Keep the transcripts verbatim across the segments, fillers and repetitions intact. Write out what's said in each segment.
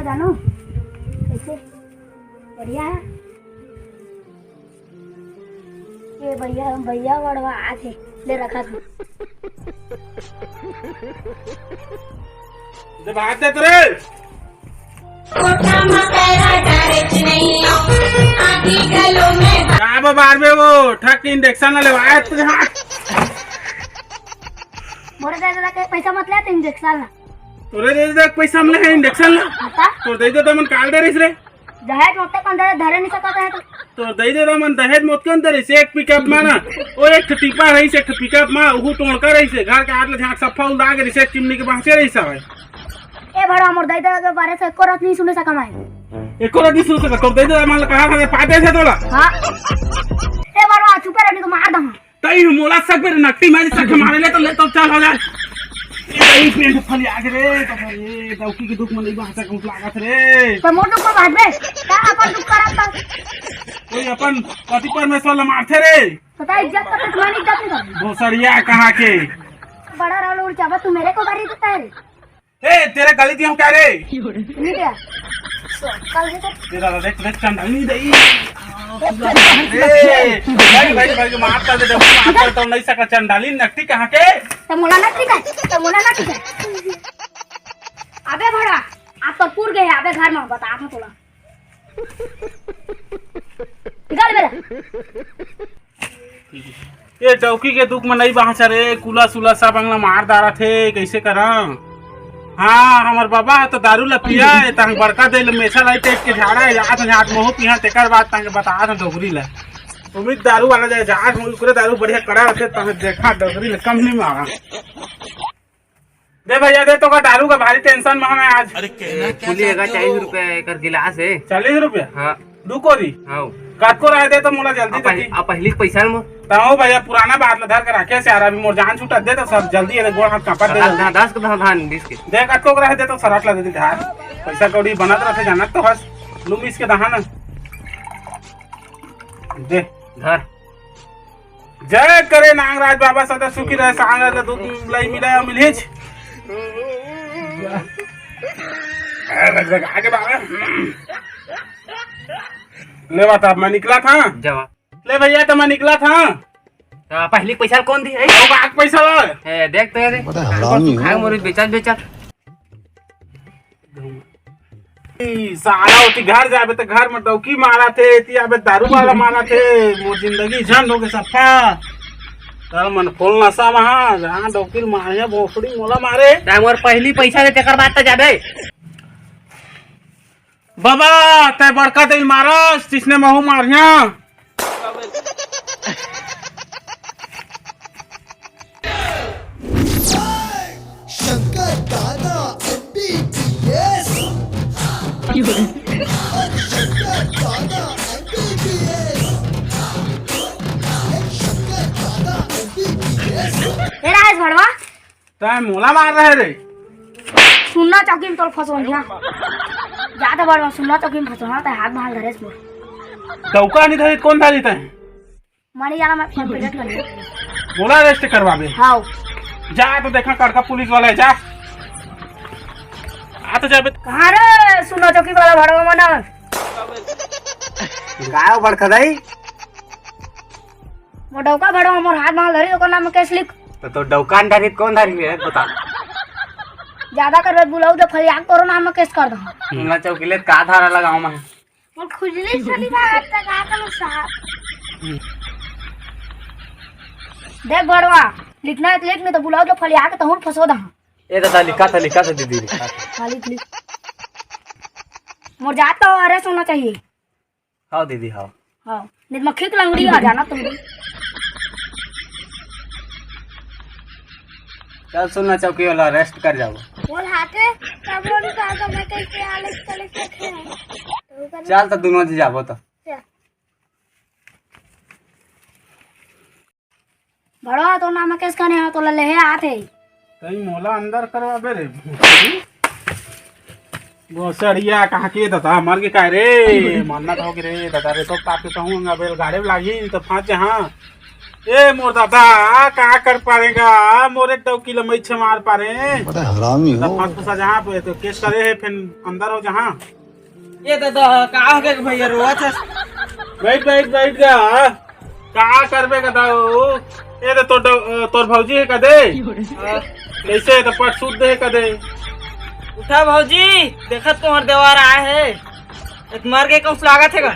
जानो कैसे? बढ़िया है। ये भैया, भैया बड़वा आथे, ले रखा था। जब हाथ दे तो रे। का बा बार में वो ठक इंजेक्शन ना लेवाए तुझे हाथ। मोरे दे दे के पैसा मत ले, तो इंजेक्शन ला। तोरे दे दे पैसा हमले है इंजेक्शन ला। बता। तो दे दे तो मन काल दे रहीस रे। दहेज मोते कौन दे धरे नहीं सकता है तो। तो दे दे मन दहेज मोत कौन दे रहीस, एक पिकअप मा ना, ओ एक ठो टिपा रहीस, एक ठो पिकअप मा, उहू टोड़का रहीस, घर के आट ले झांक सफा उड़ा के रहीस, एक चिमनी के बांचे रहीस हवे। ए भड़वा, मोर दई ददा के बारे से एको रत नहीं सुने सका मैं। एको रत नहीं सुने सका, तोर दई ददा मन ला कहा था, पाटे से तोला। हाँ। ए भड़वा, चुपे रह, नहीं तो मार दम। तई मोला सक बेर नकटी मारी सक मारे ले तो ले तो चल हो जा। ए, तई पेंट फलिया के रे, तो ये डौकी के दुख में नहीं बांच सकूं लागत रे। तो मोर दुख में बांचबे, का अपन दुख करत था? कोई अपन पति परमेश्वर ला मारथे रे। पता इज्जत का तो तुम्हारी इज्जत नहीं करती। भोसड़िया कहाँ के? बड़ा राहुल उड़ चाबा, तू मेरे को गाली देता है रे। ए, तेरे गली दिया हूँ क्या रे? नहीं क्या? कल से तो ये दादा देख, देख, चंडाली नहीं दई। ए, भाई, भाई, भाई, माफ कर दे, माफ कर दे, नहीं सका चंडाली, नकटी कहाँ के? तो मोला नकटी का, तो मोला नकटी का। अबे भड़ा, आप तो पूर गए, अबे घर में बता था तोला। निकाल मेरा। ये डौकी के दुख में नहीं बांचा रे, कुला सुला सब अंगला मार डारा थे, कैसे करम? हाँ, हमर बाबा ह तो दारू ला पिया है, तंग बड़का दे ले मेछा लाई टेक के झाड़ा है, जात जात महू पिया, तेकर बाद तंग बता था डोगरी ला। उम्मीद दारू वाला जाए, जात महू ओकरे दारू बढ़िया कड़ा रहते, तंग देखा डोगरी ला कम नहीं मारा। दे भैया दे, तो का दारू का भारी टेंशन में हमें आज। अरे कहना ए, क्या कुली एका चाहते चालीस हो? रुपया एकर गिलास है। चालीस रुपया? हाँ। दू कोरी? हाँ। कतको रहे दे तो मोला जल्दी आ पह-, दे दी। आ पहली के पैसा ल मोर। तहो भैया पुराना बात ला धर के रखे से यार, अभी मोर जान छूटत दे तो सब जल्दी ये गोड़ हाथ कांपत दे हाँ, जल्दी। हाँ, दस के दहा धान बीस के। दे कतको रहे दे तो सरट ला दे दी धार। पैसा कौड़ी बनत रहते जानत तो हस। लू बीस के दहा ना। दे। धर। जय करे नांगराज बाबा सदा सुखी रहे, सांग रहे, दूध लाई मिला मिलिच। आगे बाबा। ले बता, मैं निकला था। जावा। ले भैया, तो मैं निकला था। तो पहली पैसा कौन दी है? वो बात पैसा ला। ए, देख तो ये दे। बड़ा हरामी है। खाए मोरी बेचत बेचत। ई साला ओती घर जाबे त घर में डौकी मारा थे, एती आबे दारू वाला मारा थे, मोर जिंदगी झंड हो गए सफा। कल मन फूल नशा महा, जहाँ डौकी मारे भोसड़ी मोला मारे। तैं मोर पहली पैसा दे, तेकर बाद त जाबे। बाबा, तैं बड़का दिल मारस, जिसने महू मारिया। शंकर दादा एमबीबीएस। शंकर दादा एमबीबीएस। शंकर दादा एमबीबीएस। ए राजेश भड़वा। तैं मोला मार रहे रे। सुन्ना चौकी में तोर फंसोनिया। ज्यादा भड़वा सुन्ना चौकी में फंसोना, तैं हाथ बाहर धरे मोर। डौका नहीं धरी, कौन धरी तैं? मानी जाना मैं कॉन्फिडेंट कर लिया। मोला अरेस्ट करवाबे। हाँ। जा तो देखा कड़का पुलिस वाला है, जा। आ तो जाबे। कहाँ रे सुन्ना चौकी वाला भड़वा मना? गायब बड़का दाई। मोर डौका भड़वा मोर हाथ बांध धरी, ओकर नाम में केस लिख। तो, तो डौका न धरी, कौन धरी रे, बता। ज्यादा करबे बुलाऊ तो फलियाक तोरो नाम में केस कर दो। सुन्ना चौकी ले का धारा लगाऊं मैं? मोर खुजली चली बा, आज तक आ करो साहब। देख भड़वा, लिखना है तो लिख, नहीं तो बुलाऊ तो फलियाक तहूँ फंसो दहा। ए दादा, लिखा था, लिखा था दीदी, लिखा था। हाँ, लिख, लिख। मोर जात का अरेस्ट होना चाहिए। हाँ दीदी, हाँ। हाँ, नहीं तो मक्खी की लंगड़ी आ जाना तुम भी। चल सुन्ना चौकी वाला, अरेस्ट कर जाओ। बोल हाथे, तब बोल का तो मैं कैसे आलस कले से थे। चल तो दोनों जी जाबो तो। चल। भड़वा, तोर नाम केस करने हो, तोला लेहे आत हे। तई मोला अंदर करवाबे रे। भोसड़िया कहाँ के ददा, मर के काय रे? मरना तो हो गे रे ददा रे, तो ताप के कहूँ, अबे गाड़े में लागी, तो फांस जहाँ। ए मोर दादा, का कर पारेगा? मोरे डौकी ल मइछ मार पारे। बड़ा हरामी हो। फंस फंसा जहाँ पे तो केस करे हे, फिर अंदर हो जहाँ। ए दादा, का हो गया भैया, रोवत हस? बैठ, बैठ, बैठ जा। का करबे का दाऊ? ए तो तोर डौ-, तोर भौजी हे का दे? हाँ। कैसे हे तो पट सूत दे हे का दे? उठा भौजी, देखत तुम्हार देवर आए हे। ए, मर गे कहूँ लागत हे का?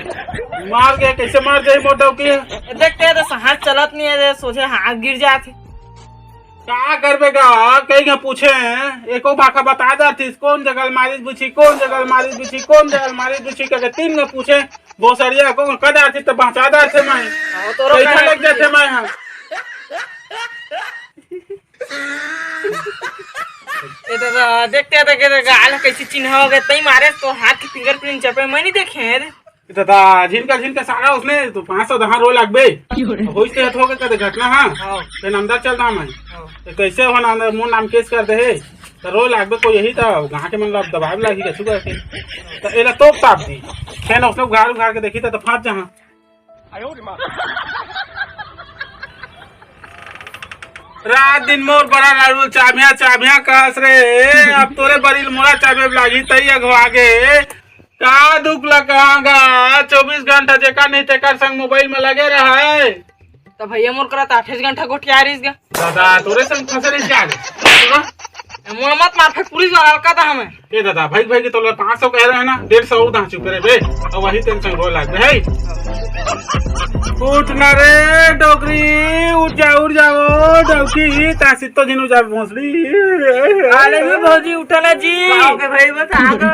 मर गे, कैसे मर जाही मोर डौकी? ए, देखते हे तो हाथ चलत नहीं हे, सोझे हाथ गिर जात हे। का करबे गा, कई का पूछे, एको भाखा बता देतिस, कौन जगह मारिस बुची, कौन जगह मारिस बुची, कौन जगह मारिस बुची, करके तीन का पूछे, भोसड़िया को कदा आती तो बचा देते मैं। हाँ, तोरो कैसा का लग जाते मैं, हाँ। ए दादा, देखते हे तो गाल कैसे चिन्हा हो गया, तई मारे तो हाथ के फिंगरप्रिंट चपे, मैं नहीं देखे हे रे। दादा, झिनका, झिनका सारा उसने तो पाँच सौ दहा रोए लागबे। होइस ते होगे कदे घटना, हाँ? हाँ। तेन अंदर चल रहा मैं। हाँ। तो कैसे हो ना अंदर, मोर नाम केस कर दे हे। तो रोए लागबे कोई यही तो, गाँव के मन ला दबाए लागही कछु करके। तो एला तोप ताप दी। फेन उसने उघार उघार के देखी तो, तो फांस जहाँ। रात दिन मोर बड़ा लाडू चाबिया, चाबिया कहस रे। अब तोरे बरिल मोला चाबे लागही, तई अघवा गे। का दुख ला कहाँ गा? चौबीस घंटा जेकर नहीं तेकर संग मोबाइल में लगे रहे। तो भैया मोर करा तो अट्ठाईस घंटा गोठिया रहिस गा। दादा, तोरे संग फंसे रहिस का रे? ए, मोला मत मार, फिर पुलिस वाला हल्का था हमें। ए दादा, भाई, भाई के तोला पाँच सौ कहे रहे ना, डेढ़ सौ उदा चुप रे बे। अब वही तेरे संग रोए लागबे, हे। उठ ना रे डोकरी, उठ जा, उठ जा, ओ डौकी, तासी तो जिन उठ जा भोसड़ी। आले भी भौजी उठा ना जी। गाँव के भाई बता दो।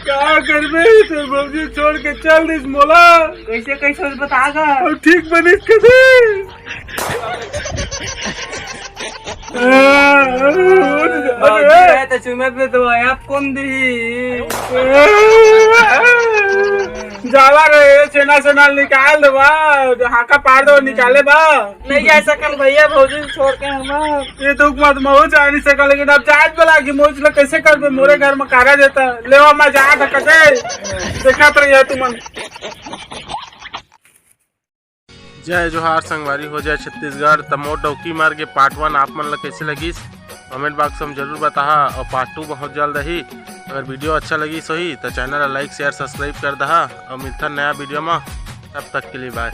का करबे, तो भौजी छोड़ के चल दिस मोला। कैसे, कैसे बता दो। और ठीक बनिस कदे। भौजी रहे तो चुमे पे तो आप कौन दी? जाला रे, छेना छेना निकाल देबा, हाका पार दो, निकाले बा। नहीं जा सकन भैया, भौजी छोड़ के हम। ये दुख मत महू जा नहीं सकन, लेकिन अब जात बला की मौज ला कैसे करबे? मोरे घर में कारा देता, लेवा मैं जा धक्का दे। देखत रहिए तुमन। जय जोहार संगवारी हो, जय छत्तीसगढ़। त मोर डौकी मार के पार्ट वन आप मन ला कैसे लगिस, कमेंट बॉक्स में जरूर बताहा, और पार्ट टू बहुत जल्द आही। अगर वीडियो अच्छा लगिस होही तो चैनल ला लाइक, शेयर, सब्सक्राइब कर दहा, और मिलथन नया वीडियो में। तब तक के लिए बाय।